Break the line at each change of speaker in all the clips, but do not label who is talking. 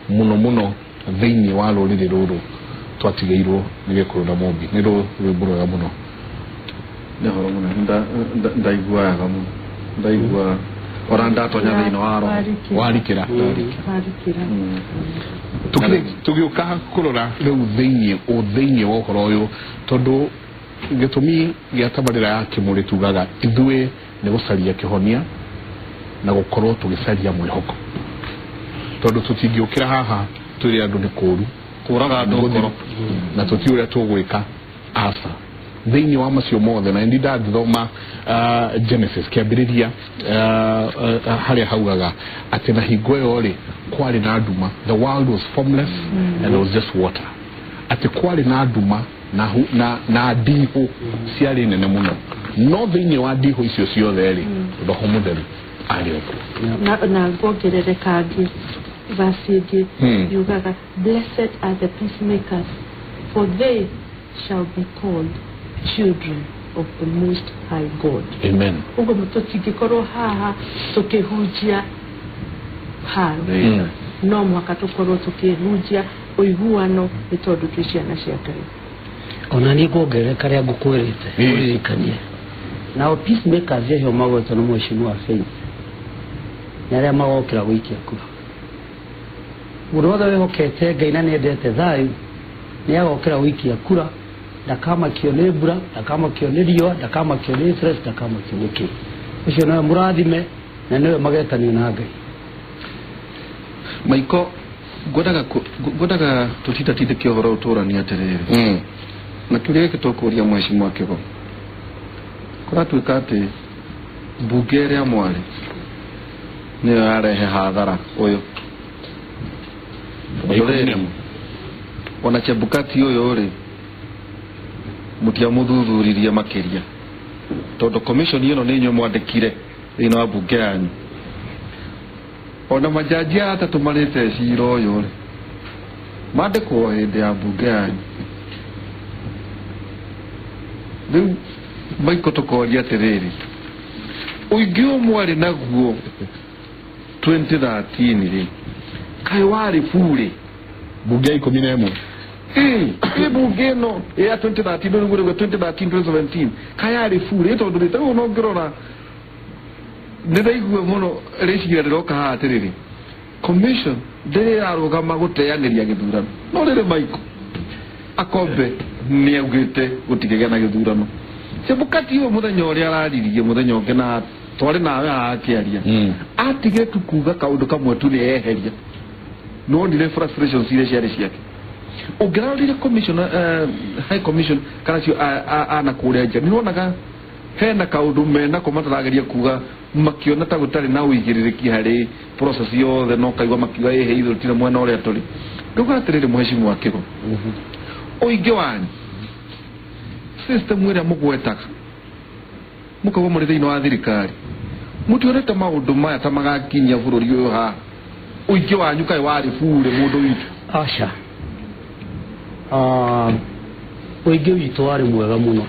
Mũno mũno thĩinĩ wa rũrĩrĩ rũrũ twatigĩirwo nĩ Gĩkũyũ na Mũmbi. Nĩ rwĩmbo rwega mũno.
Nĩ ũhoro mũnene. Ndaiguaga mũno, ndaigua ona ndatonya thĩinĩ wa roho.
Warikĩra. Tũgĩũka kũrora rĩu thĩinĩ thĩinĩ wa ũhoro ũyũ, tondũ gĩtũmi gĩa tabarĩra ya Kĩmũrĩ tugaga ithuĩ nĩ gũcaria kĩhonia na gũkorwo tũgĩcaria mwĩhoko, tondũ tũtingĩũkĩra haha twĩre andũ nĩ kũũru
kũraga andũ ngoro
na tũtiũ ũrĩa tũgwĩka. Aca, thĩinĩ wa macio mothe na ndi ndathoma Genesis kĩambĩrĩria, harĩa haugaga atĩ na hingo ĩyo rĩ kwarĩ na nduma, the world was formless and there was just water, atĩ kwarĩ na nduma na ndihũ ciarĩ nene mũno, no thĩinĩ wa ndihũ icio ciothe rĩ, Roho Mũtheru arĩ o kuo.
Na ngongerere kangĩ verse ĩngĩ yugaga, "Blessed are the peacemakers, for they shall be called children of the Most High God."
Amen.
Ũguo tũtingĩkorwo haha tũkĩhunjia haro, no mũhaka tũkorwo tũkĩhunjia ũiguano, nĩ tondũ twĩ ciana cia Ngai.
Ona niĩ nguongerera karĩa ngũkwĩrĩte ũririkanie nao peacemakers acio magwetwo nĩ mheshimiwa Faith nĩ arĩa magokĩra gũikia kura. Mũndũ wothe wĩhokete Ngai na nĩendete thayũ nĩ agokĩra gũikia kura, ndakamakio nĩ mbura, ndakamakio nĩ riũa, ndakamakio nĩ stress, ndakamakio nĩ kĩ. Ũcio nĩwe mũrathime na nĩwe magetanio na Ngai.
Maiko, ngwendaga tũtindatindĩke ũhoro ũtũranie atĩrĩrĩ, na kĩũria gĩkĩ tũkũria mheshimiwa Kĩgo, kũratuĩka atĩ mbunge ĩrĩa mwarĩ nĩyo yarehe hathara ũyũ. Tondũ rĩrĩ, ona Chebukati ũyũ rĩ, mũtiamũthuthuririe makĩria, tondũ commission ĩno nĩ inyuĩ mwandĩkire thĩinĩ wa mbunge yanyu. Ona majaji aya atatũ marĩte cira ũyũ rĩ, mandĩkwo hĩndĩ ya mbunge yanyu. Rĩu Maiko, tũkoria atĩrĩrĩ, ũingĩ ũyũ mwarĩ naguo 2013 rĩ, kaĩ warĩ burĩ?
Mbunge ya 11.
Ĩ mbunge ĩno ya 2013 nĩguo rĩu 2013 2017 kaĩ yarĩ burĩ? Tondũ rĩ, tarĩu ona ũngĩrora nĩ ndaigua mũno rĩciria rĩroka haha atĩrĩrĩ, commission ndĩrĩ yarũgama gũteanĩria gĩthurano. No rĩrĩ, Maiko, Akombe nĩ augĩte gũtikĩgĩa na gĩthurano. Chebukati ũyũ, mũthenya ũrĩa araririe mũthenya ũngĩ na twarĩ nawe haha akĩaria, atigire tu kuga kaũndũ kamwe tu, nĩ eheria. Nĩwonire frustrations iria ciarĩ ciake. Ũngĩrarorire commission, high commission kana cio ana kũrĩa nja, nĩwonaga hena kaũndũ menako matarageria kuga, makiona ta gũtarĩ na ũigĩrĩrĩki harĩ process yothe, no kaigua makiuga ĩhĩ ithuĩ tũtirĩ mwena ũrĩa tũrĩ. Ngauga atĩrĩrĩ, mheshimiwa Kĩgo, ũingĩ wanyu, system ĩrĩa mũgwetaga mũkauga mũrĩ thĩinĩ wa thirikari, mũtionete maũndũ maya ta magakinyia bũrũri ũyũ haha? Ũingĩ wanyu kaĩ warĩ burĩ, mũndũ witũ?
Aca. Ũingĩ witũ warĩ mwega mũno,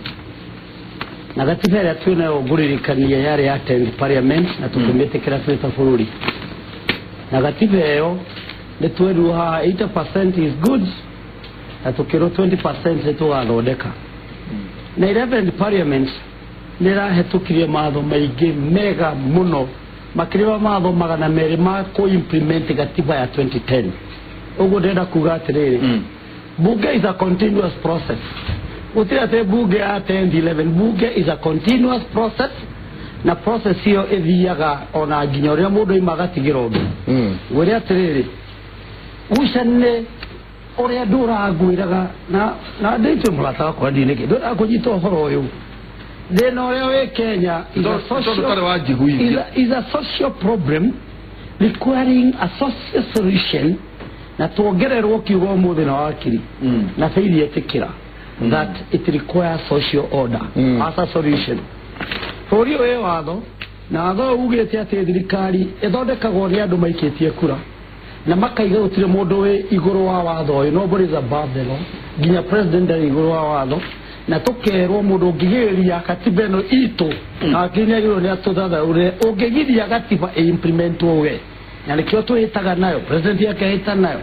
na gatiba ĩrĩa twĩ nayo ngũririkania yarĩ ya 10th parliament, na tũkĩmĩtĩkĩra twĩ ta bũrũri. Na gatiba ĩyo nĩ twerirwo haha 80% is good, na tũkĩrwo 20% nĩ tũgathondeka. Na 11th parliament nĩ ĩrahetũkirie mawatho maingĩ mega mũno, makĩria ma mawatho 200 ma kũ-implement gatiba ya 2010. Ũguo ndĩrenda kuga atĩrĩrĩ, bunge is a continuous process. Gũtirĩ atĩ bunge ya 10, 11. Bunge is a continuous process, na process ĩyo ĩthiaga ona nginya ũrĩa mũndũ aima agatigĩra ũngĩ. Ngwĩre atĩrĩrĩ, guca nĩ ũrĩa ndũrangwĩraga na ndĩtue mũrata wakwa ndinĩkĩ ndũraga kũnyita ũhoro ũyũ. Thĩna ũrĩa wĩ Kenya is a
Tondũ
social,
ũtarĩ wanjiguithia.
is a social problem requiring a social solution, na tuongererwo kiugo ũmũthĩ na wakiri na Faith etĩkĩra that it requires social order as a solution. Bũrũri ũyũ wĩ watho, na watho ũyũ ugĩte atĩ thirikari ĩthondekagwo nĩ andũ maikĩtie kura na makaiga gũtirĩ mũndũ wĩ igũrũ wa watho ũyũ, nobody is above the law, nginya president ndarĩ igũrũ wa watho. Na tũkerwo mũndũ ũngĩgĩrĩria katiba ĩno itũ, na wakiri nĩ agĩrĩirwo nĩ atũthathaũre, ũngĩgiria gatiba ĩimplementwo we. Na nĩkĩo twĩhĩtaga nayo, president akehĩta nayo,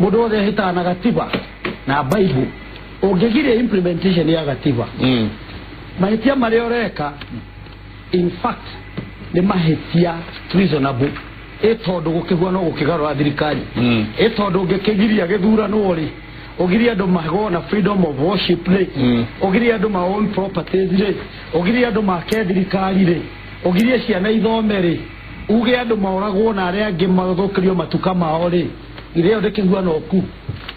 mũndũ wothe ehĩtaga na gatiba na Bible. Ũngĩgiria implementation ya gatiba, mahĩtia marĩa ũreka in fact nĩ mahĩtia treasonable, ĩ tondũ gũkĩgua no gũkĩgarũra thirikari, ĩ tondũ ũngĩkĩgiria gĩthurano rĩ, ũgirie andũ magwo na freedom of worship rĩ, ũgirie andũ ma own properties rĩ, ũgirie andũ make thirikari rĩ, ũgirie ciana ithome rĩ, uge andũ maoragwo na arĩa angĩ mathũkĩrio matuka mao rĩ, githĩ ĩyo ndĩkĩhuana ku.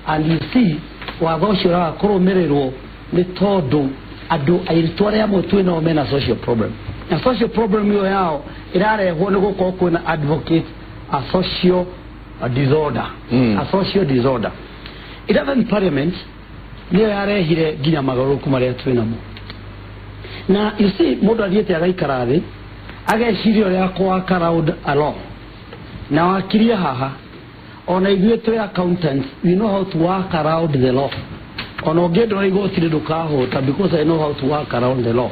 And you see, watho ũcio ũraga kũrũmĩrĩrwo nĩ tondũ andũ airĩtu arĩa amwe twĩ nao mena social problem, na social problem ĩyo yao ĩrarehwo nĩ gũkorwo kwĩna advocate a social disorder, a social disorder. 11th Parliament nĩyo yarehire nginya magarũrũku marĩa twĩ namo. Na you see, mũndũ athiĩte agaikara thĩ ageciria ũrĩa akũwaka round a law, na wakiria haha ona ithuĩ twĩ accountants, we know how to work around the law. Ona ũngĩndwara igoti-inĩ ndũkahũta, because I know how to work around the law.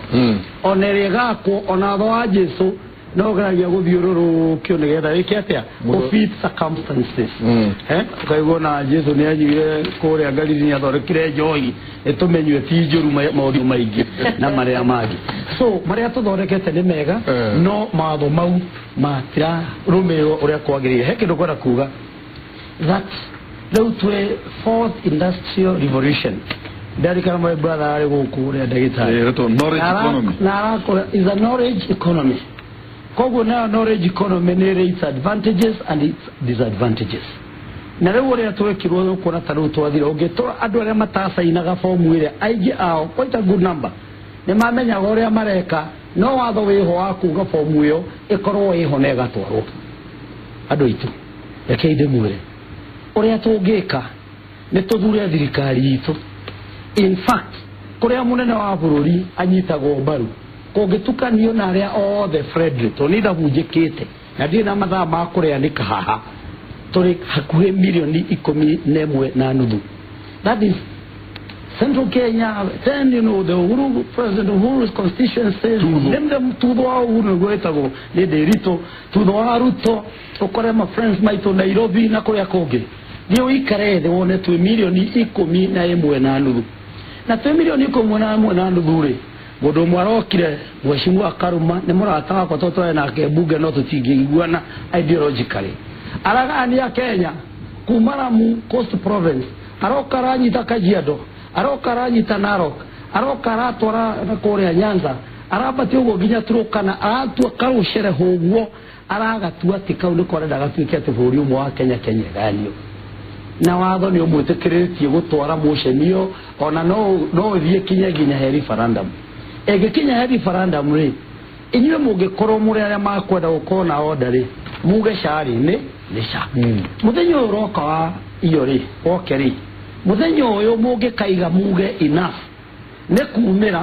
Ona ĩrĩa ĩgakwo, ona watho wa Jesu no ũgeragia gũthiũrũrũkio nĩgetha wĩke atĩa, ũfit circumstances. Ũkaigua na Jesu nĩ anyuire kũrĩa Galili, nĩ athondekire njohi ĩtũmenyue ti njũru maũndũ maingĩ na marĩa mangĩ. So marĩa tũthondekete nĩ mega, no mawatho mau matirarũmĩrĩrwo ũrĩa kwagĩrĩire. He kĩndũ ngwenda kuga, that rĩu twĩ fourth industrial revolution. Ndarikana my brother arĩ gũkũ ũrĩa ndagĩtarĩ
Knowledge economy.
Na arakora is a knowledge economy. Koguo nayo knowledge economy nĩ ĩrĩ its advantages and its disadvantages. Na rĩu ũrĩa twekirwo ũkuona ta rĩu twathira, ũngĩtũra andũ arĩa matacainaga fomu ĩrĩa, aingĩ ao, quite a good number, nĩ mamenyaga ũrĩa mareka, no watho wĩho wa kuga fomu ĩyo ĩkorwo ĩho na ĩgatwarwo. Andũ aitũ, rekei ndĩmwĩre ũrĩa tũngĩka nĩ tũthure thirikari itũ. In fact, kũrĩa mũnene wa bũrũri anyitagwo mbaru, kũngĩtukanio na arĩa othe friendly, tondũ nĩ ndahunjĩkĩte na ndirĩ na mathaa ma kũrĩanĩka haha, tũrĩ hakuhĩ milioni 11.5. That is Central Kenya, then you know the Uhuru, President Uhuru's constituencies, name them. Tutho wa Uhuru nĩguo ĩtagwo nĩ Ndĩritũ, tutho wa Ruto, ũkore ma friends maitũ Nairobi na kũrĩa kũngĩ. Thiĩ ũikare thĩ wone twĩ milioni 11.5. Na twĩ milioni 11.5 rĩ, mũndũ ũmwe arokire Mheshimiwa Karuma nĩ mũrata wakwa tondũ twarĩ nake mbunge no tũtingĩiguana ideologically. Aragania Kenya kuma Lamu Coast Province, aroka aranyita Kajiado, aroka aranyita Narok, aroka aratwara na kũrĩa Nyanza, arambatia ũguo nginya Turkana, aratua karũcere ũguo, aragatua atĩ kau nĩko arenda gatuĩke atĩ bũrũri ũmwe wa Kenya, Kenya ĩgayanio. Na watho nĩ ũmwĩtĩkĩrĩtie gũtwara motion ĩyo, ona no ĩthiĩ kinye nginya he referendum. Ĩngĩkinya he referendum rĩ, inyuĩ mũngĩkorwo mũrĩ arĩa makwenda gũkorwo na order rĩ, muge ca rĩ nĩ ca. Mũthenya ũyũ ũroka wa iyo rĩ, woke rĩ, mũthenya ũyũ mũngĩkaiga muge enough nĩ kumĩra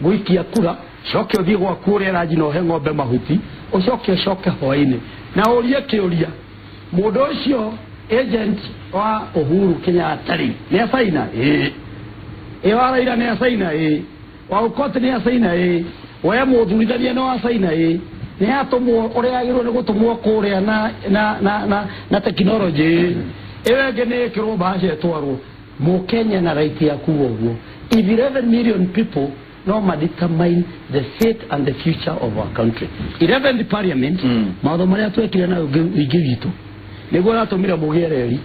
gũikia kura, coke ũthiĩ gwaku ũrĩa ranji na ũhe ng'ombe mahuti, ũcoke ũcoke hwainĩ na ũrie kĩũria, mũndũ ũcio agent wa Uhuru Kenyatta rĩ, nĩ acaina? Ĩĩ. Ĩ wa Raila nĩ acaina? Ĩĩ. Wa Aukot nĩ acaina? Ĩĩ. We mũthurithania nĩ wacaina? Ĩĩ. Nĩ atũmwo ũrĩa agĩrĩirwo nĩ gũtũmwo kũrĩa na technology? Ĩyo ĩngĩ nĩ ĩkĩrwo bahasha ĩtwarwo. Mũkenya na right ya kuga ũguo. If 11 million people no ma determine the fate and the future of our country. 11th Parliament, maũndũ marĩa twekire nayo ũingĩ witũ nĩguo ũratũmire mũgĩe reri.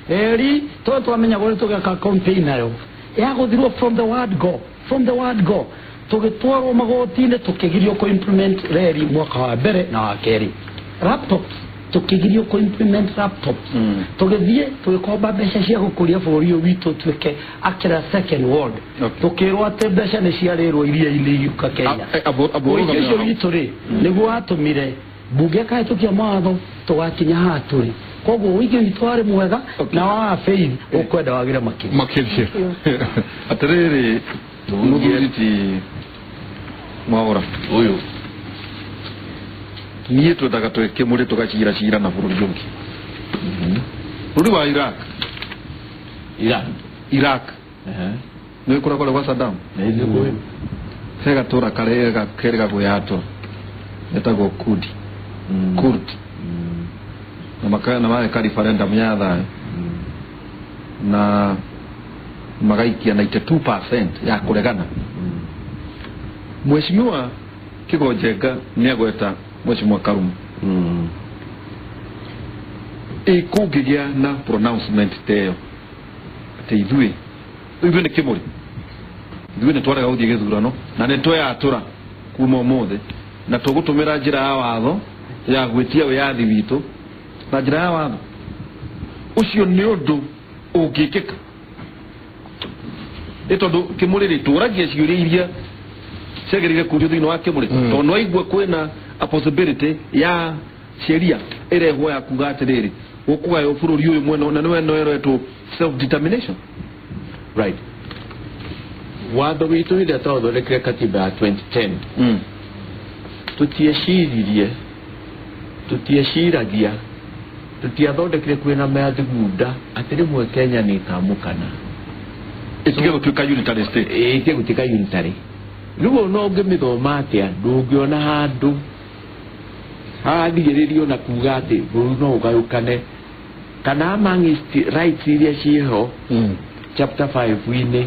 Reri tondũ twamenyaga ũrĩa tũgeka campaign nayo yagũthirwo from the word go, from the word go, tũgĩtwarwo magoti-inĩ, tũkĩgirio kũ implement reri mwaka wa mbere na wa kerĩ. Laptops, tũkĩgirio kũ implement laptops. Tũgĩthiĩ tũgĩkomba mbeca cia gũkũria bũrũri ũyũ witũ tuĩke akira second world. Tũkĩrwo atĩ mbeca nĩ ciarĩrwo iria-inĩ igĩũka Kenya. Ũingĩ ũcio witũ rĩ, nĩguo watũmire mbunge ĩkahĩtũkia mawatho tũgakinya haha tũrĩ. Koguo ũingĩ witũ warĩ mwega na wa faith ũkwenda wagĩre makĩria.
Makĩria.
Atĩrĩrĩ, mũthuri ti Mwaũra
ũyũ,
niĩ twendaga twĩke mũrĩ tũgacira cira na bũrũri ũngĩ. Bũrũri wa Iraq. Iraq. Nĩ kũrĩa kũrĩa gwa Saddam. He gatũra karĩa kerĩga gwĩyatũra getagwo Kurdi. Kurd. Na mageka referendum ya thayũ na magaikia 92% ya kũregana. Mheshimiwa Kigonjenga nĩagweta Mheshimiwa Karume ĩkũngĩgĩa na pronouncement ta ĩyo atĩ ithuĩ nĩ kĩmũrĩ, ithuĩ nĩ twarega gũthiĩ gĩthurano na nĩ tweyatũra kuma ũmũthĩ na tũgũtũmĩra njĩra ya watho ya gwĩtia wĩyathi witũ na njĩra ya watho. Ũcio nĩ ũndũ ũngĩkĩka nĩ tondũ kĩmũrĩ rĩ tũragia ciũria iria ciagĩrĩire kũrio thĩinĩ wa kĩmũrĩ tondũ nĩwaigua kwĩna a possibility ya sheria ĩrehwo ya kuga atĩrĩrĩ gũkũgaywo bũrũri ũyũ mwena na nĩwe no ĩretwo self determination.
Right. Watho witũ hĩndĩ ĩrĩa twathondekire katiba ya 2010 tũtieciririe, tũtieciragia, tũtiathondekire kwĩna mathugunda atĩ rĩmwe Kenya nĩ ĩkamũkana
ĩtige gũtuĩka unitary state,
ĩtige gũtuĩka unitary. Rĩu ona ũngĩmĩthoma atĩa ndũngĩona handũ harathigĩrĩrio na kuga atĩ bũrũri no ũgayũkane kana amongst rights iria ciĩho chapter 5 inĩ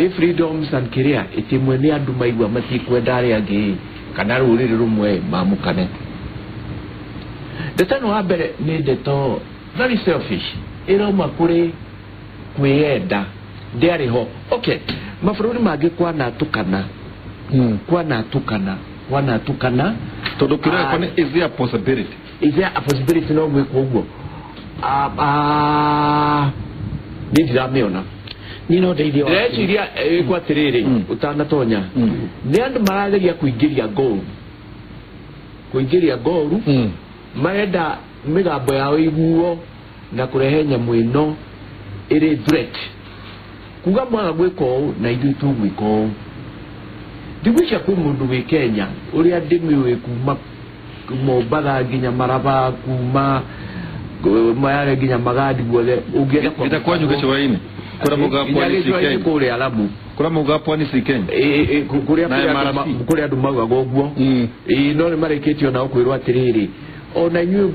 freedoms and kĩrĩa ĩtĩmwe nĩ andũ maigua matikwenda arĩa angĩ kana rũrĩrĩ rũmwe mamũkane. Ndeto ĩno wa mbere nĩ ndeto very selfish, ĩrauma kũrĩ kwĩyenda, ndĩarĩ ho. Okay, mabũrũri mangĩ kwanatũkana kwanatũkana
tondũ kĩrĩa nĩ is there a possibility,
is there a possibility no gwĩkwo ũguo? Niĩ ndiramĩona.
Niĩ no ndeithie wa
ndĩreciria ĩkwo atĩrĩrĩ ũtanatonya nĩ andũ marageria kũingĩria ngoru marenda mĩgambo yao iguo na kũrehe nyamũ ĩno ĩrĩ threat kuga mwaga gwĩka ũũ na ithuĩ tũgwĩka ũũ. Ndigwĩciria kwĩ mũndũ wĩ Kenya ũrĩa ndĩmĩũĩ kuma Mombatha nginya Maraba, kuma Mayare nginya Magadi guothe ũngĩenda
nginya kwanyu gĩcũa-inĩ kũrĩa mũgaga pwani si Kenya,
kũrĩa Alamu
kũrĩa mũgaga pwani si Kenya,
kũrĩa andũ maugaga ũguo. No nĩ marĩkĩtie onao kwĩrwo atĩrĩrĩ ona inyuĩ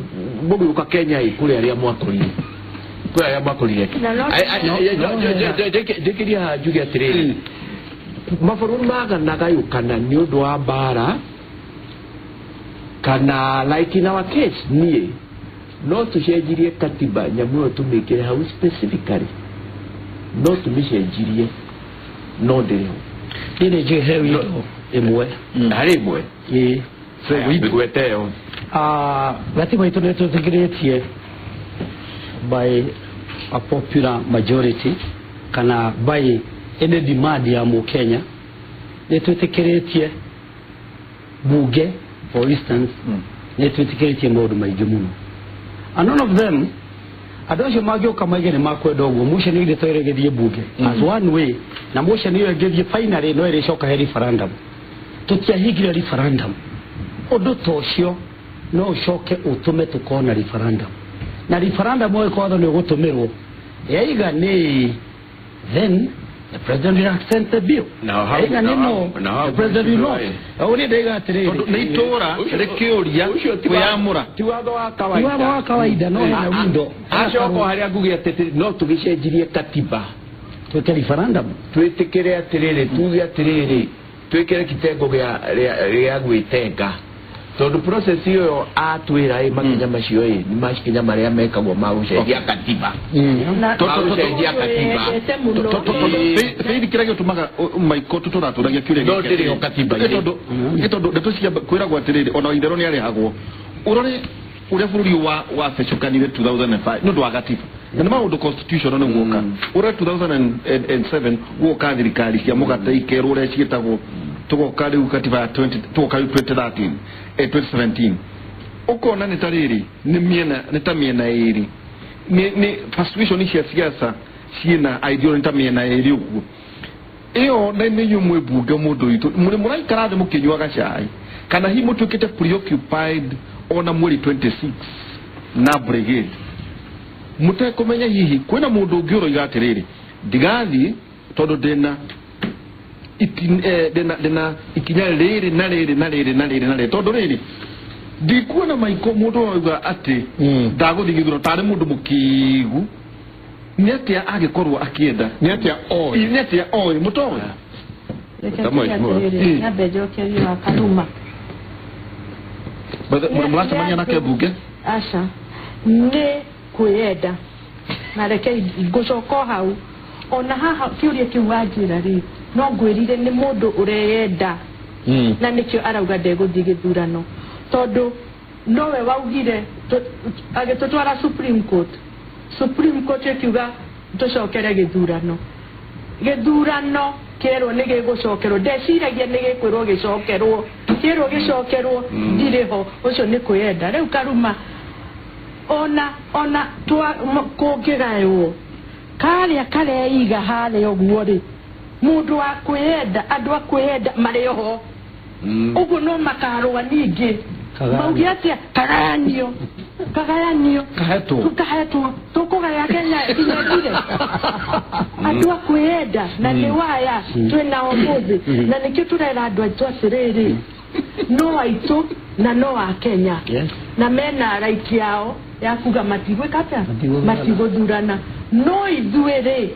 mũgĩũka Kenya ĩ kũrĩ arĩa mwakorire, kũrĩ arĩa mwakorire. Njĩkĩria haha njuge atĩrĩrĩ mabũrũri maganagayũkana nĩ ũndũ wa mbara kana like in our case niĩ no tũcenjirie katiba nyamũ ĩyo tũmĩkĩre hau specifically, no tũmĩcenjirie no ndĩrĩ ho.
Niĩ nĩ njũĩ he window ĩmwe
harĩ ĩmwe
ĩĩ
gwete ĩyo.
Gatiba itũ nĩ tũtĩkĩrĩtie by a popular majority kana by any demand ya mũkenya, nĩ twĩtĩkĩrĩtie bunge for instance, nĩ twĩtĩkĩrĩtie maũndũ maingĩ mũno and none of them andũ acio mangĩũka maige nĩ makwenda ũguo motion ĩrĩa twĩrĩ gĩthiĩ bunge as one way na motion ĩyo ĩngĩthiĩ finally no ĩrĩcoka he referendum. Tũtiahingire referendum, ũndũ ta ũcio no ũcoke ũtũme tũkorwo na referendum, na referendum ũgĩkorwo nĩ ũgũtũmĩrwo yaiga nĩ then the president will accept the bill. Yaiga nĩ no the president will not. Ũrĩa ndaiga atĩrĩrĩ
tondũ nĩ itũra rĩkĩũria kwĩyamũra
ti watho wa kawaida,
ti watho wa kawaida no hena window
acoka harĩa nguge atĩ no tũgĩcenjirie katiba
twĩke referendum,
twĩtĩkĩre atĩrĩrĩ tuge atĩrĩrĩ twĩkĩre kitengo gĩa gwĩtenga tondũ process ĩyo atwĩra ĩ makinya macio ĩ nĩ makinya marĩa mekagwo ma gũcenjia katiba, gũcenjia katiba.
Thĩinĩ kĩrĩa gĩtũmaga maiko tũtũratũragia kĩũria
no ndĩrĩ ho katiba
nĩ tondũ ndeto cia kwĩragwo atĩrĩrĩ ona itherũ nĩ arĩhagwo ũrore ũrĩa bũrũri wacecũkanire 2005 nĩ ũndũ wa gatiba na nĩ maũndũ constitutional nĩ guoka ũrĩa 2007 guoka thirikari cia mũgate ikerwo ũrĩa ciĩtagwo tũgoka rĩu katiba ya 20 tũgoka rĩu 2013 2017 ũkona nĩ ta rĩrĩ nĩ mĩena nĩ ta mĩena ĩrĩ nĩ persuasion cia siasa ciĩna ideology ta mĩena ĩrĩ ũguo ĩyo na nĩ inyuĩ mwĩ mbunge mũndũ witũ mũrĩ mũraikara thĩ mũkĩnyuaga cai kana hihi mũtuĩkĩte preoccupied ona mweri 26 na brigade mũtekũmenya hihi kwĩna mũndũ ũngĩ ũroiga atĩrĩrĩ ndigathiĩ tondũ ndĩna ndĩna ikinya rĩrĩ na rĩrĩ na rĩrĩ na rĩrĩ na rĩrĩ tondũ rĩrĩ Ndikuona maiko mũndũ auga atĩ ndagũthiĩ gĩthurano tarĩ mũndũ mũkĩgu. Nĩ atĩa angĩkorwo akĩenda?
Nĩ atĩa oĩ?
Nĩ atĩa oĩ mũtoĩ?
Nyambe njokerie wa Karuma.
Mũracemania nake mbunge?
Aca. Nĩ kwĩyenda. Na reke ngũcoka hau. Ona haha kĩũria kĩu wanjĩra rĩ, no ngwĩrire nĩ mũndũ ũreyenda. Na nĩkĩo arauga ndegũthiĩ gĩthurano. Tondũ nowe waugire agĩtũtwara Supreme Court. Supreme Court ĩkiuga tũcokere gĩthurano. Gĩthurano kĩerwo nĩ gĩgũcokerwo. Ndeciragia nĩ gĩkwĩrwo gĩcokerwo. Kĩerwo gĩcokerwo ndirĩ ho. Ũcio nĩ kwĩyenda. Rĩu Karuma ona kũngĩgaywo karĩa kareiga harĩa ũguo rĩ, mũndũ wa kwĩyenda, andũ a kwĩyenda marĩ oho. Ũguo no makarũa ningĩ. Mauge atĩa? Kagayanio. Kagayanio.
Kahetwo.
Kahetwo. Tũkũgaya Kenya nginya ĩthire. Andũ a kwĩyenda na nĩ waya twĩna ũmũthĩ. Na nĩkĩo tũrera andũ aitũ atĩrĩrĩ, no aitũ na no a Kenya. Na mena right yao ya kuga matigwĩka atĩa? Matigũthurana. No ithuĩ rĩ,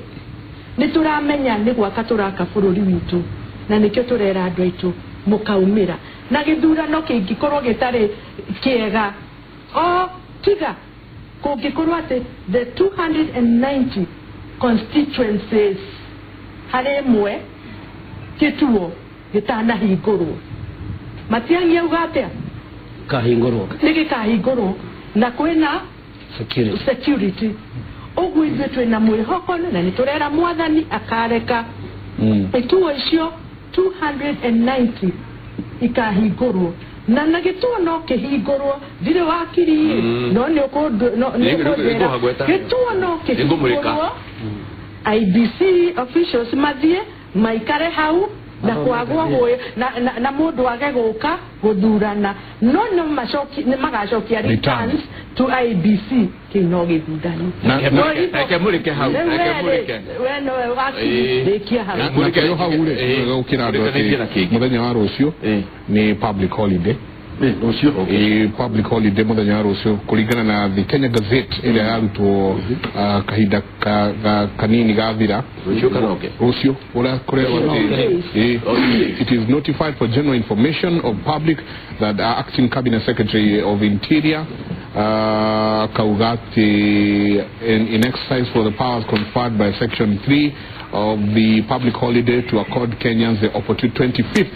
nĩ tũramenya nĩ gwaka tũraka bũrũri witũ. Na nĩkĩo tũrera andũ aitũ mũkaumĩra. Na gĩthurano kĩngĩkorwo gĩtarĩ kĩega, o tiga kũngĩkorwo atĩ the 290 constituencies harĩ ĩmwe kĩtuo gĩtanahingũrwo. Matiang'i auga atĩa?
Kahingũrwo.
Nĩ gĩkahingũrwo na kwĩna security. Ũguo ithuĩ twĩna mwĩhoko na nĩ tũrera mwathani akareka ituo icio 290 ikahingũrwo. Na gĩtuo no kĩhingũrwo, ndirĩ wakiri no nĩ ũkũnjĩra gĩtuo no kĩhingũrwo. IBC officials mathiĩ maikare hau na kwagwo na mũndũ age gũka gũthurana, no nĩ magacokia returns to IBC kĩu no gĩthurano.
Reke mũrĩke hau, reke mũrĩke.
We nowe wakiri, rĩkia hau.
Na kĩo hau rĩ, gũkĩra andũ atĩ mũthenya wa rũciũ nĩ public holiday. Rũciũ public holiday mũthenya wa rũciũ kũringana na the Kenya Gazette ĩrĩa yarutwo kahinda kanini gathira.
Rũciũ karoke.
Rũciũ ũrĩa kũrerwo atĩ it is notified for general information of public that acting cabinet secretary of interior Kaugati in exercise for the powers conferred by section 3 of the public holiday to accord Kenyans the opportunity 25th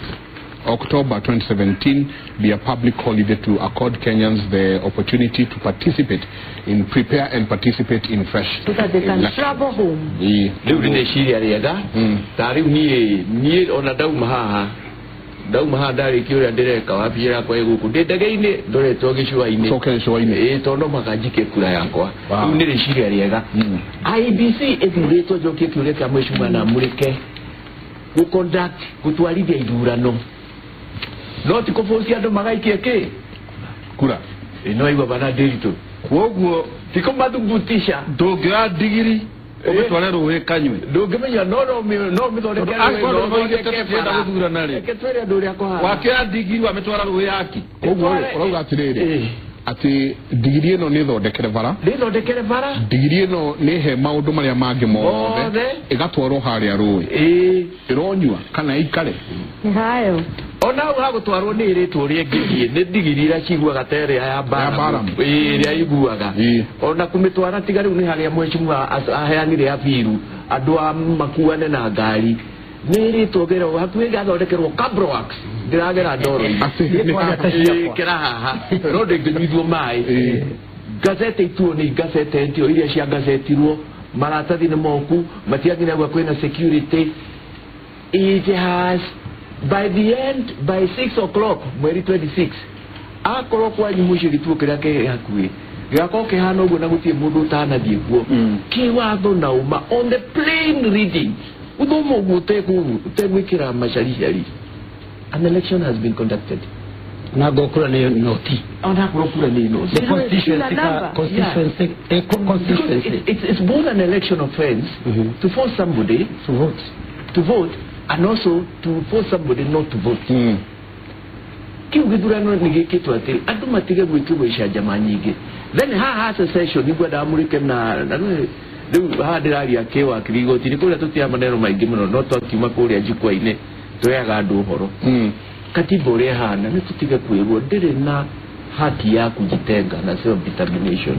October 2017 be a public holiday to accord Kenyans the opportunity to participate in prepare and participate in fresh
so that they can travel home.
Rĩu nĩ rĩciria rĩega. Ta rĩu niĩ ona ndauma haha ndarĩkia ũrĩa ndĩreka wabici yakwa ĩ gũkũ ndĩ ndege-inĩ ndoretwo gĩcũa-inĩ.
Coke gĩcũa-inĩ.
Ĩĩ tondũ no mũhaka njikie kura yakwa. Rĩu nĩ rĩciria rĩega. IBC ĩthurĩtwo njokie kĩũria kĩa mheshimiwa na mũrĩke gũconduct gũtwarithia ithurano no ti kũbũcia andũ magaikie kĩ
kura.
No igua bana ndĩritũ
koguo
ti kũmathugutisha.
Ndũngĩoya ndigiri ũmĩtware rũĩ kanyue.
Ndũngĩmenya no mĩthondeke
gũthurana rĩ.
Reke twĩre andũ ũrĩa kũhana.
Wakĩoya ndigiri wamĩtwara rũĩ yaki.
Koguo ũrauga atĩrĩrĩ atĩ ndigiri ĩno nĩ ĩthondekere bara.
Nĩ ĩthondekere bara.
Ndigiri ĩno nĩ he maũndũ marĩa mangĩ mothe ĩgatwarwo harĩa rũĩ. Ĩronyua kana ĩikare.
Nĩ hayo.
Ona hau hagũtwarwo nĩ ĩrĩtwo ũrĩa ĩngĩthiĩ nĩ ndigiri iria ciguaga ta ĩrĩa ya Balamu. Ĩrĩa iguaga. Ona kũmĩtwara tiga rĩu nĩ harĩa mheshimiwa aheanire abiru andũ a makuane na ngari. Nĩ ĩrĩtwo gerwo hakuhĩ gathondekerwo Cabroax ndĩragera ndoro-inĩ. Kĩra haha no ndĩngĩnyuithio maĩ. Gazete ituo nĩ gazete ntio iria cia gazetirwo maratathi nĩ moku matiagĩrĩirwo gwa kwĩna security. It has by the end, by 6 o'clock mweri 26 akorwo kwanyu mũciĩ gĩtuo kĩrĩa kĩ hakuhĩ gĩgakorwo kĩhana ũguo na gũtirĩ mũndũ ũtanathiĩ kuo kĩwatho na ũma on the plain reading ũthoma ũguo ũtegwĩkĩra macaricari. An election has been conducted.
Na gokura nĩ noti.
Ona gokura nĩ noti.
The constituency.
It's both an election offense to force somebody to vote and also to force somebody not to vote. Kiu gĩthurano nĩ gĩkĩtwo atĩ andũ matige gwĩkĩrwo icanjama nyingĩ. Then haha secession nĩguo ndamũrĩke na rĩu haha ndĩraria kĩwakiri igoti-inĩ kũrĩa tũtiaga maneno maingĩ mũno no twakiuma kũrĩa njukwa-inĩ tũheaga andũ ũhoro. Katiba ũrĩa ĩhana nĩ tũtige kwĩrwo ndĩrĩ na haki ya kujitenga na self determination.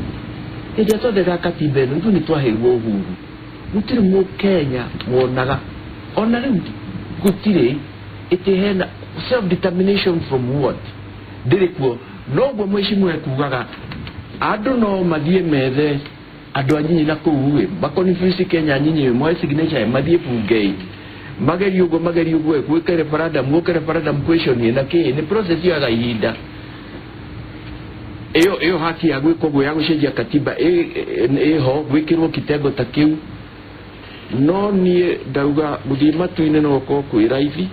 Hĩndĩ ĩrĩa twathekaga katiba ĩno ithuĩ nĩ twaheirwo uhuru. Gũtirĩ mũkenya wonaga ona rĩu gũtirĩ ĩtĩ hena self determination from what ndĩrĩ kuo. Noguo mheshimiwa ekugaga andũ no mathiĩ methe andũ a nyinyi na kũu ĩ maconfuse Kenya nyinyi moe signature mathiĩ bunge magerie ũguo magerie ũguo gwĩka referendum gwĩka referendum question na kĩ nĩ process yoyaga ihinda. Ĩyo haki ya gwĩka ũguo ya gũcenjia katiba ĩho gwĩkĩrwo kitengo ta kĩu. No niĩ ndauga gũthiĩ matu-inĩ no gũkorwo kwĩ raithi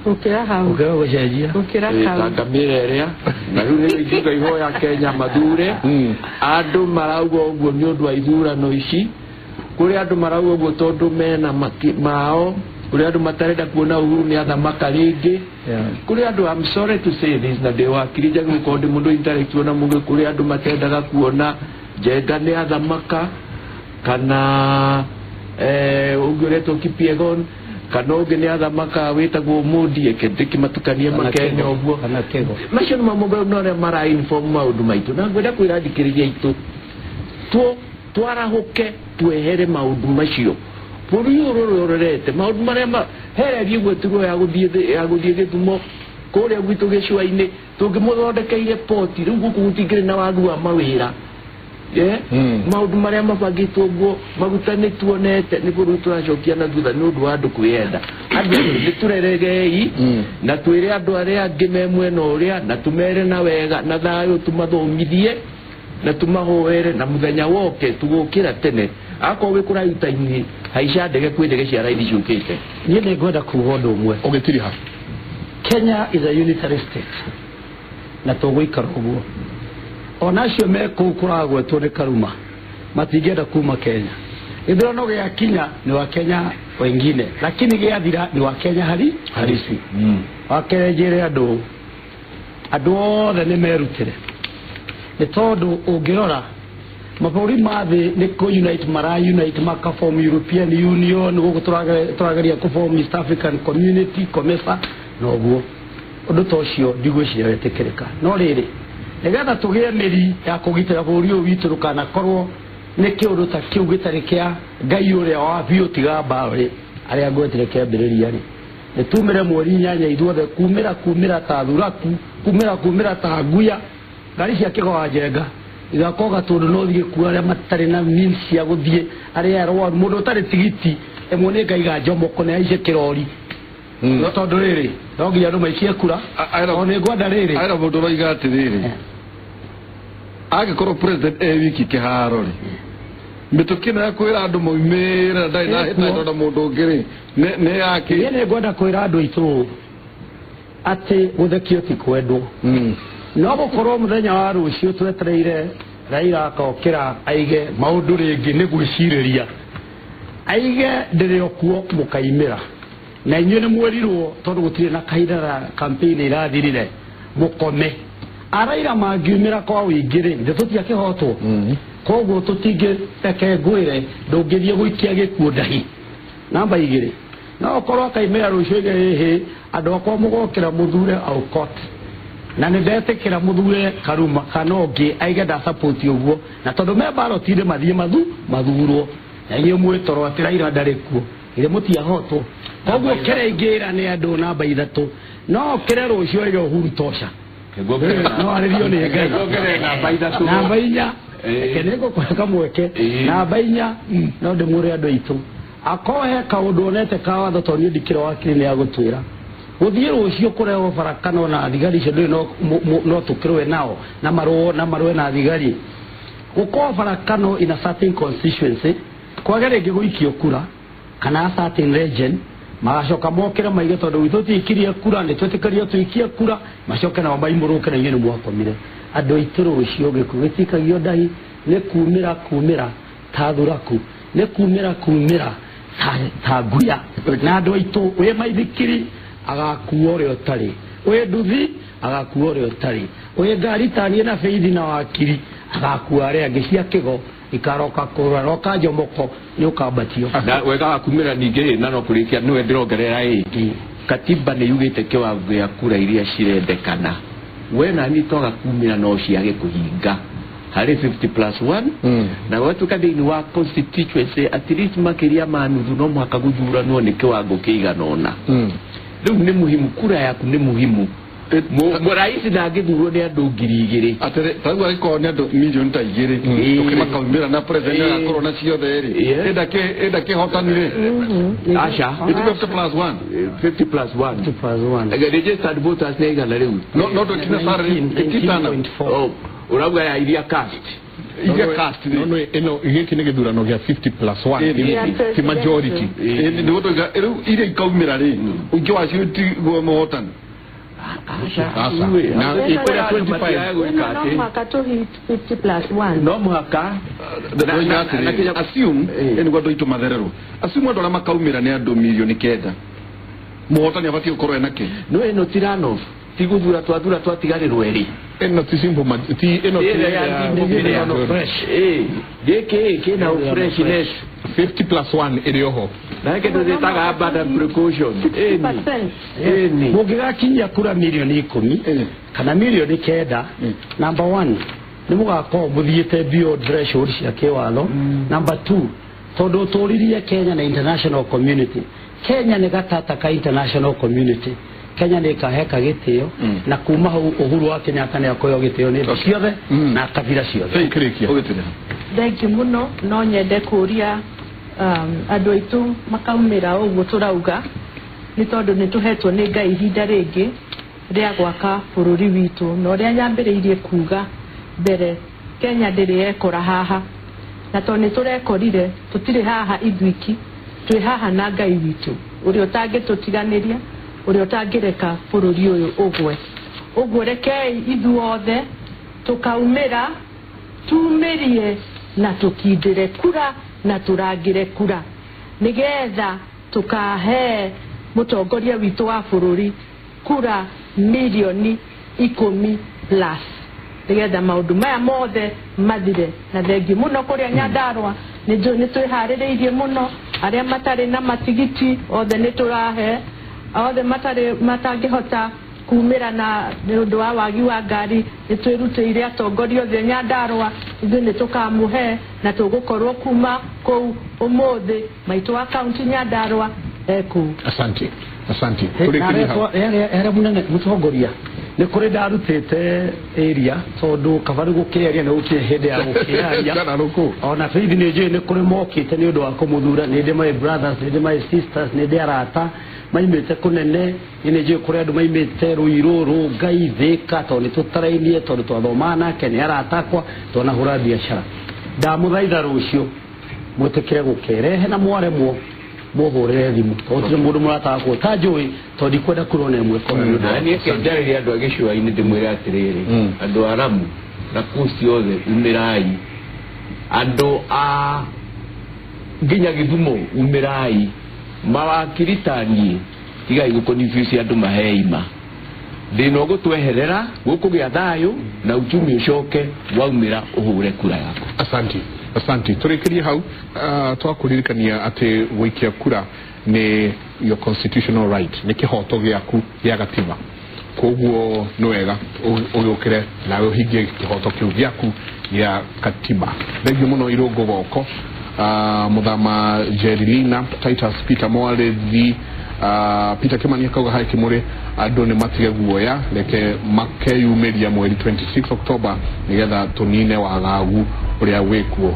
gũkĩra hau
gũkĩra gũcenjia
gũkĩra hau
ta ngamĩra ĩrĩa na rĩu nĩ ingiuga ihoya Kenya mathure andũ marauga ũguo nĩ ũndũ wa ithurano ici. Kũrĩ andũ marauga ũguo tondũ mena mao, kũrĩ andũ matarenda kuona Uhuru nĩ athamaka rĩngĩ. Kũrĩ andũ, I'm sorry to say this, na ndĩ wakiri njagĩrĩirwo gũkorwo ndĩ mũndũ intellectual na mũgĩ, kũrĩ andũ matendaga kuona Njenga nĩ athamaka kana ũngĩ ũretwo Kipyegon kana ũngĩ nĩ athamaka wĩtagwo Mondi eke ndĩkĩmatukanie Makenya ũguo. Macio nĩ mamwe marĩa mara inform maũndũ maitũ na ngwenda kwĩra thikĩrĩria aitũ twarahũke twehere maũndũ macio. Bũrũri ũyũ ũrĩa ũrorete maũndũ marĩa hererie ũguo tiguo ya gũthiĩ Gĩthumo kũrĩa gwitũ gĩcũa-inĩ tũngĩmũthondekeire poti rĩu gũkũ gũtingĩrĩ na wagi wa mawĩra. Maũndũ marĩa mabangĩtwo ũguo maguta nĩ tuonete nĩ bũrũri tũracokia na thutha nĩ ũndũ wa andũ kwĩyenda. Andũ nĩ tũreregei na twĩre andũ arĩa angĩ me mwena ũrĩa na tũmere na wega na thayũ tũmathomithie na tũmahoere na mũthenya woke tũgũkĩra tene. Akorwo wĩ kũraihu ta inyuĩ haica ndege kwĩ ndege cia raithi ciũkĩte.
Niĩ nĩ ngwenda kuga ũndũ ũmwe
ũgĩtiriha.
Kenya is a unitary state na tũgũikara ũguo. Ona acio me kũu kũragwetwo nĩ Karuma matingĩenda kuma Kenya. Gĩthurano gĩakinya nĩ wa Kenya wengine, lakini gĩathira nĩ wa Kenya harisi. Wakerĩ njĩre andũ othe nĩ merutĩre nĩ tondũ ũngĩrora mabũrũri ma thĩ nĩ kũ unite mara unite maka form European Union gũkũ tũrageria kũ form East African Community COMESA na ũguo ũndũ ta ũcio ndigwĩciria wetĩkĩrĩka. No rĩrĩ nĩgetha tũgĩe mĩri ya kũgitĩra bũrũri ũyũ witũ ndũkanakorwo nĩ kĩũndũ ta kĩu gĩtarĩ kĩa Ngai ũrĩa wa biũ tiga mbaũ rĩ arĩa ngwetire kĩambĩrĩria rĩ nĩ tumĩre mweri 8 ithuothe kumĩra ta thuraku kumĩra ta nguya ngari cia Kĩgo wa Njenga igakorwo gatũndũ no thiĩ kuo arĩa matarĩ na means cia gũthiĩ arĩa arwaru mũndũ ũtarĩ tigiti ĩmwe nĩ ngaiga Njomoko nĩ aice kĩrori no tondũ rĩrĩ no nginya andũ maikie kura o nĩ ngwenda rĩrĩ
aira mũndũ ũroiga atĩrĩrĩ angĩkorwo president e wiki kĩharo rĩ mĩtũkĩ ĩno ya kwĩra andũ maumĩre na ndarĩ na hĩtahĩtano na mũndũ ũngĩ rĩ nĩ yake.
Niĩ nĩ ngwenda kwĩra andũ aitũ atĩ gũthekio ti kwendwo. No gũkorwo mũthenya wa rũciũ twetereire Raila akokĩra aige maũndũ rĩngĩ nĩ gwĩcirĩria aige ndĩrĩ o kuo mũkaimĩra na inyuĩ nĩ mwerirwo tondũ gũtirĩ na kahinda na campaign irathirire mũkome. Araira mangiumĩra kwa ũingĩ rĩ ithe tũtiakĩhotwo koguo tũtingĩreke ngwĩre ndũngĩthiĩ gũikia gĩkuũ ndahi. Namba 2 no ũkorwo akaimĩra rũciũ aige ĩhĩ andũ akwa mũgokĩra mũthure Aukot na nĩ ndetĩkĩra mũthure Karuma kana ũngĩ aige nda support ũguo na tondũ me ballot-inĩ mathiĩ mathurwo na inyuĩ mwĩtoro atĩ Raila ndarĩ kuo ithe mũtiahotwo. Koguo kĩrĩa ingĩra nĩ andũ namba 3 no kĩre rũciũ aige Uhuru tosha no arĩrio nĩ Ngai namba 4 reke nĩ ngũkũhe kamweke namba 4 no ndĩmwĩre andũ aitũ akorwo he kaũndũ onete ka watho tondũ niĩ ndikĩrĩ wakiri nĩ agũtwĩra gũthiĩ rũciũ kũrehwo barakano na thigari icio ndũĩ no tũkĩrũe nao na marũe na thigari gũkorwo barakano in a certain constituency kwage rĩngĩ gũikio kura kana a certain region magacoka mokĩre maige tondũ gwitũ tũikirie kura nĩ twĩtĩkĩrio tũikie kura macoke nao maimũrũke na inyuĩ nĩ mwakomire. Andũ aitũ rũciũ gĩkuũ gĩtikagio ndahi nĩ kumĩra ta thuraku nĩ kumĩra ta nguya na andũ aitũ wĩ maithikiri agakuo ũrĩa ũtarĩ Wĩ nduthi agakua ũrĩa ũtarĩ. Wĩ ngari tanie na beithi na wakiri agakua arĩa angĩ cia kĩgo ikaroka kũraroka njomoko nĩ ũkambatio.
Na wega wa kumĩra ningĩ na no kũrĩkia nĩwe ndĩrongerera ĩ katiba nĩ yugĩte kĩwango gĩa kura iria cirendekana we nani twaga kumĩra no ciage kũhinga harĩ 50+1 na gwatuĩka thĩinĩ wa constituency at least makĩria ma nuthu no mũhaka gũthuranwo nĩ kĩwango kĩigana ũna. Rĩu nĩ muhimu kura yaku nĩ muhimu. Mũraisi ndangĩthurwo nĩ andũ 2,000.
Atĩrĩ tarĩu angĩkorwo nĩ andũ milioni ta 2 makaumĩra na president agakorwo na ciothe rĩ enda kĩhotani rĩ
aca
50+1
50+1 50+1 registered voters nĩ igana rĩu
no ndũkina sarĩ
19.4 urauga ya iria cast
iria cast
no ĩno gĩkĩ nĩ gĩthurano gĩa 50+1 ti majority
nĩguo tũiga rĩu iria ikaumĩra rĩ ũingĩ wacio tiguo mũhotani.
Asa. Na ikwenda 25
no mũhaka tũ hit 50+1
no mũhaka
assume nĩguo andũ aitũ mathererwo assume andũ arĩa makaumĩra nĩ andũ milioni 9 mũhotani abatiĩ gũkorwo ena kĩ
no ĩno ti runoff ti gũthura twathura twatigarĩrwo erĩ
ĩno ti simple ti ĩno ti
fresh
gĩkĩ kĩna freshness
50+1 ĩrĩ oho
na kĩndũ gĩtaga abundant precaution
60%
mũngĩgakinyia kura milioni 10 kana milioni 9 number 1 nĩ mũgakorwo mũthiĩte beyond threshold cia kĩwatho. Number 2 tondũ ũtũririe Kenya na international community. Kenya nĩ gatata ka international community. Kenya nĩ ĩkaheka gĩtĩo na kuma hau Uhuru wa Kenyatta nĩ akoywo gĩtĩo nĩ thĩ ciothe na kabira ciothe.
Thengiũ mũno no nyende kũria andũ aitũ makaumĩra ũguo tũrauga nĩ tondũ nĩ tũhetwo nĩ Ngai ihinda rĩngĩ rĩa gwaka bũrũri witũ na ũrĩa nyambĩrĩirie kuga mbere Kenya ndĩrĩ yekora haha na tondũ nĩ tũrekorire tũtirĩ haha ithuiki twĩ haha na Ngai witũ ũrĩa ũtangĩtũtiganĩria ũrĩa ũtangĩreka bũrũri ũyũ ũgwe. Ũguo rekei ithuothe tũkaumĩra tumĩrie na tũkindĩre kura na tũrangĩre kura nĩgetha tũkahe mũtongoria witũ wa bũrũri kura milioni 10 plus nĩgetha maũndũ maya mothe mathire. Na thengiũ mũno kũrĩa Nyandarũa nĩ twĩharĩrĩirie mũno arĩa matarĩ na matigiti othe nĩ tũrahe othe matarĩ matangĩhota kumĩra na nĩ ũndũ wa wagi wa ngari nĩ twĩrutĩire atongoria othe Nyandarũa ithuĩ nĩ tũkamũhe na tũgũkorwo kuma kũu ũmũthĩ maitũ wa kaunti Nyandarũa ekũu.
Asante asante.
Harĩa mũnene mũtongoria nĩ kũrĩ ndarutĩte area tondũ kabarĩ gũkĩaria nĩ gũkĩrĩ hĩndĩ ya gũkĩaria ona Faith nĩ njũĩ nĩ kũrĩ mokĩte nĩ ũndũ wa kũmũthura nĩ ndĩ my brothers nĩ ndĩ my sisters nĩ ndĩ arata maimĩte kũnene nĩ njũĩ kũrĩ andũ maimĩte Ruiru Rũngai Thĩka tondũ nĩ tũtarainie tondũ twathomaga nake nĩ arata akwa twanahũra biacara. Ndamũthaitha rũciũ mwĩtĩkĩre gũkerehe na mwaremwo mũhũrĩre thimũ tondũ gũtirĩ mũndũ mũrataga kuo ta njũĩ tondũ ndikwenda kura ona ĩmwe kora nĩ ũndũ wa
niĩ njarĩrie andũ a gĩcũa-inĩ ndĩmwĩre atĩrĩrĩ andũ a Lamu na kũu ciothe umĩrai andũ a nginya Gĩthumo umĩrai mawakiri ta niĩ tigai gũconfuse andũ maheima thĩna ũgũtweherera gũkũgĩa thayũ na uchumi ũcoke waumĩra ũhũre kura yaku.
Asante asante. Tũrĩkĩrie hau twakũririkania atĩ gũikia kura nĩ your constitutional right nĩ kĩhoto gĩaku gĩa gatiba koguo nĩ wega ũgĩũkĩre nawe ũhingie kĩhoto kĩu gĩaku gĩa katiba. Thengiũ mũno Irũngũ Goko Muthama Jerilina Titus Peter Mwarithi Peter Kimani akauga hai Kimuri andũ nĩ matige guoya reke makeyumĩria mweri 26 October nĩgetha tũnine wagagu ũrĩa wĩkuo.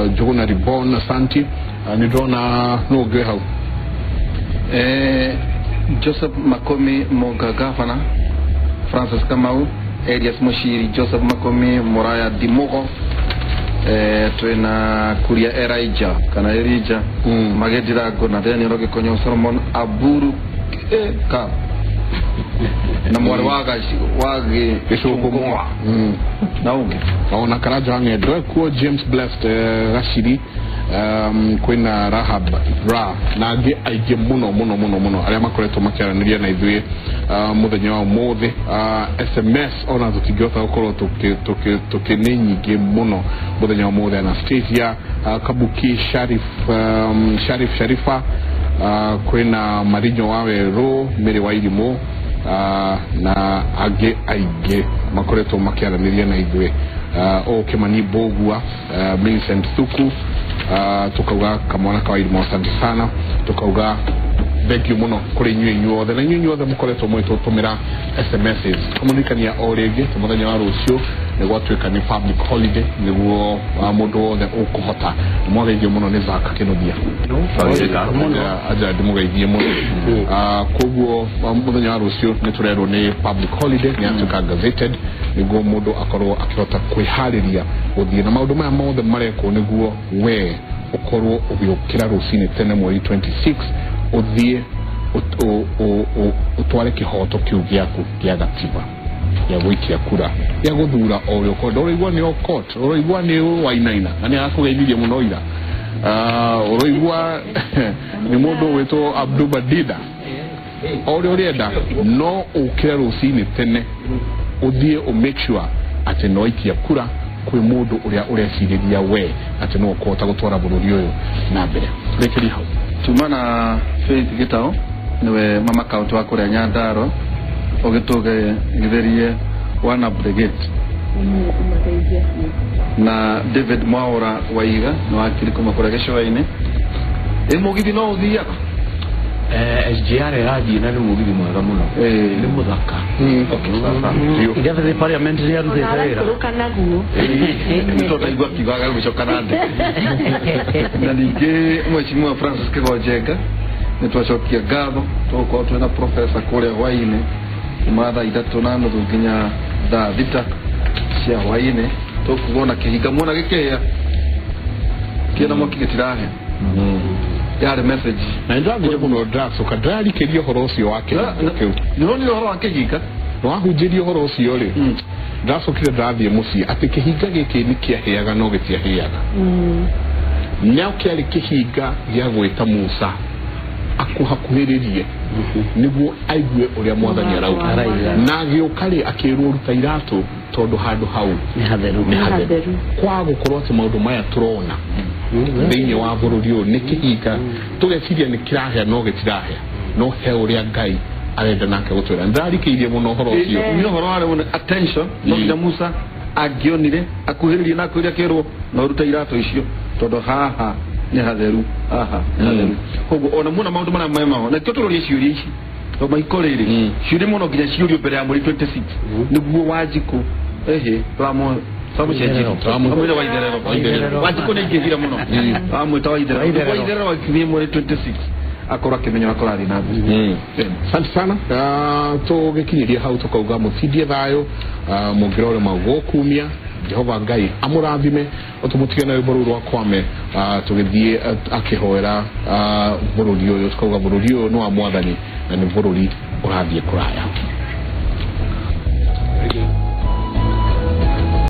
Njũgũna Ribon asante. Nĩ ndĩrona nũ ũngĩ wĩ hau.
Joseph Makomi Moga Gavana Francis Kamau Elias Mushiri Joseph Makomi Muraya Dimogo twina Kuria Elijah kana Elijah Magedirango na Daniel Gikonyo Solomon Aburu ka na mwari wage
Gĩcũngũmwa
na ũngĩ
ona Karanja Ng'endo kuo James Blessed Rashidi Kwĩna Rahab Ra na angĩ aingĩ mũno mũno mũno mũno arĩa makoretwo makĩaranĩria na ithuĩ mũthenya wa ũmũthĩ. SMS ona tũtingĩhota gũkorwo tũkĩ nĩ nyingĩ mũno mũthenya wa ũmũthĩ. Anastasia Kabuki, Sharif, Sharif Sharifa, kwĩna Marinyo wa Werũ, Mĩrĩ wa Irimũ, na angĩ aingĩ makoretwo makĩaranĩria na ithuĩ. O Kimani Mbũgua, Millicent Thuku, tukauga kamwana ka Irimũ asante sana, tukauga thank you muno kuri inyuĩ inyuothe na inyuĩ inyuothe mũkoretwo mũgĩtũtũmĩra SMSs. Tũmũririkania o rĩngĩ ta mũthenya wa rũciũ nĩ gwatuĩka nĩ public holiday nĩguo mũndũ wothe ũkũhota. Mwageithio mũno nĩ Zaka Kĩnuthia, aja ndĩmũgeithie mũno. Koguo mũthenya wa rũciũ nĩ tũrerwo nĩ public holiday, nĩ atuĩka gazetted nĩguo mũndũ akorwo akĩhota kwĩharĩria gũthiĩ na maũndũ maya mothe marekwo nĩguo we ũkorwo ũgĩũkĩra rũcinĩ tene mweri 26 ũthiĩ ũtware kĩhoto kĩu gĩaku gĩa gatiba gĩa gũikia kura gĩa gũthura o ũrĩa ũkwenda. Ũraigua nĩ Okot, ũraigua nĩ Wainaina na nĩ arakũgeithirie mũno ira, ũraigua nĩ mũndũ wĩtwo Abduba Dida, o ũrĩa ũrenda no ũkĩre rũcinĩ tene ũthiĩ ũ make sure atĩ nĩ waikia kura kwĩ mũndũ ũrĩa ũrecirĩria we atĩ no ũkũhota gũtwara bũrũri ũyũ na mbere. Rekeria hau.
Tuma na Faith Gitao niwe mama kaunti wa kuria Nyandarua ugituge githerie one up the gate, na David Mwaura Waiga ni wakiri kuma kuria gĩcũa-inĩ. Ĩ mũgithi no ũthiaga?
SGR ĩrathiĩ na nĩ mũgithi mwega mũno, nĩ mũthaka.
Ithe parliament nĩ arutĩte wĩra
Araikũrũka naguo.
Nĩ tondũ ndaigua akiugaga gũcoka na ndĩ. Na ningĩ mheshimiwa Francis Kĩgonjenga nĩ twacokia ngatho, tũgũkorwo twĩna professor kũrĩa hwaĩ-inĩ kuma thaa 3:30 nginya thaa 6 cia hwaĩ-inĩ. Tũkuona kĩhinga muona gĩkĩhĩa kĩna mwaki gĩtirahĩa, yarĩ message
na nĩndĩrathire mũno ndĩracoka ndĩrarikĩria ũhoro ũcio wa kĩhinga kĩu.
Nĩũronire ũhoro wa kĩhinga?
Nĩwahunjĩria ũhoro ũcio rĩ, ndĩracokire ndĩrathiĩ mũciĩ atĩ kĩhinga gĩkĩ nĩ kĩahĩaga no gĩtiahĩaga. No kĩarĩ kĩhinga gĩa gwĩta Musa akuhakuhĩrĩrie nĩguo aigue ũrĩa mwathani arauga, na agĩũka rĩ akĩrwo ruta iratũ tondũ handũ hau
nĩ hatheru.
Nĩ hatheru. Kwa gũkorwo atĩ maũndũ maya tũrona thĩinĩ wa bũrũri ũyũ nĩ kĩhinga tũgeciria nĩ kĩrahĩa no gĩtirahĩa, no he ũrĩa Ngai arenda nake gũtwĩra. Nĩndarikĩirie mũno ũhoro ũcio.
Nĩ ũhoro warĩ mũno attention, no nginya Musa angĩonire akuhĩrĩrie na akuhĩrĩria akĩrwo no ruta iratũ icio tondũ haha nĩ hatheru, haha nĩ hatheru. Koguo ona muona maũndũ marĩa memaho na kĩo tũrorie ciũria ici to maiko rĩrĩ ciũria mũno nginya ciũrio mbere ya mweri 26 nĩguo Wanjikũ ehe tũramũcenjirie Waitherero. Wanjikũ nĩ aingĩhire mũno, amwĩta Waitherero. Waitherero akinyie mweri 26 akorwo akĩmenya ũrĩa kũrathiĩ na mbere.
Asante sana. Tũgĩkinyĩria hau tũkauga mũtindie thayũ, mũngĩrore magũkumia Jehova Ngai amũrathime, ũtũmũtige na rwĩmbo rũu rwa Kwame tũgĩthiĩ akĩhoera bũrũri ũyũ, tũkauga bũrũri ũyũ nĩ wa mwathani na nĩ bũrũri ũrathiĩ kũraya.